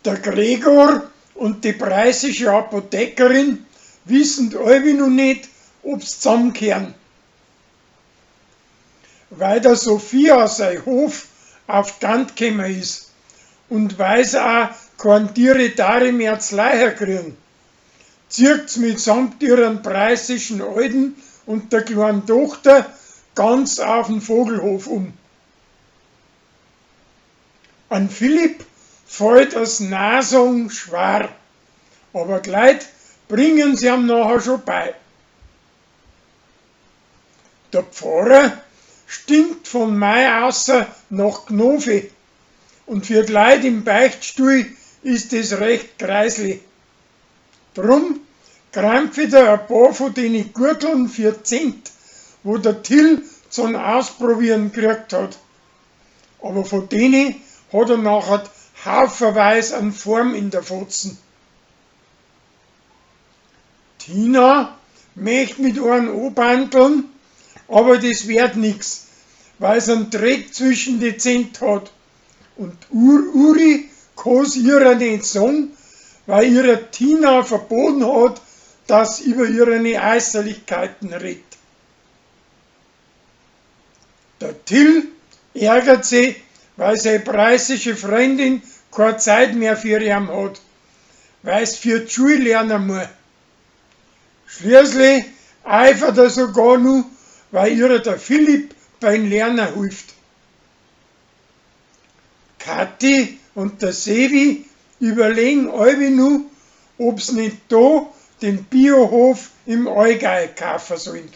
Der Gregor und die preußische Apothekerin wissen allwi no net, ob's zusammenkehren. Weil der Sophia sei Hof auf Gand gekommen is und weil's auch kein Tiere mehr z'Leiher kriegen, zieht's mitsamt ihren preußischen Alten und der kleinen Tochter ganz auf den Vogelhof um. An Philipp fällt das Nasung schwer, aber gleich bringen sie ihm nachher schon bei. Der Pfarrer stinkt von Mai außer nach Gnofe und für d'Leut im Beichtstuhl ist es recht kreisli. Drum krampf ich er ein paar von den Gurteln für Zent, wo der Till zum Ausprobieren gekriegt hat. Aber von denen hat er nachher haufenweis an Form in der Fotzen. Tina möcht mit einem anbandeln, aber das wird nix, weil sie einen Dreck zwischen die Zent hat. Und Uri kann's ihrer nicht sagen, weil ihre Tina verboten hat, dass über ihre Äußerlichkeiten redet. Der Till ärgert sich, weil seine preußische Freundin keine Zeit mehr für ihn hat, weil's für die Schule lernen muss. Schließlich eifert er sogar noch, weil ihr der Philipp beim Lernen hilft. Kathi und der Sevi überlegen allwi nu, ob's nicht da den Biohof im Allgäu kaufen sollen.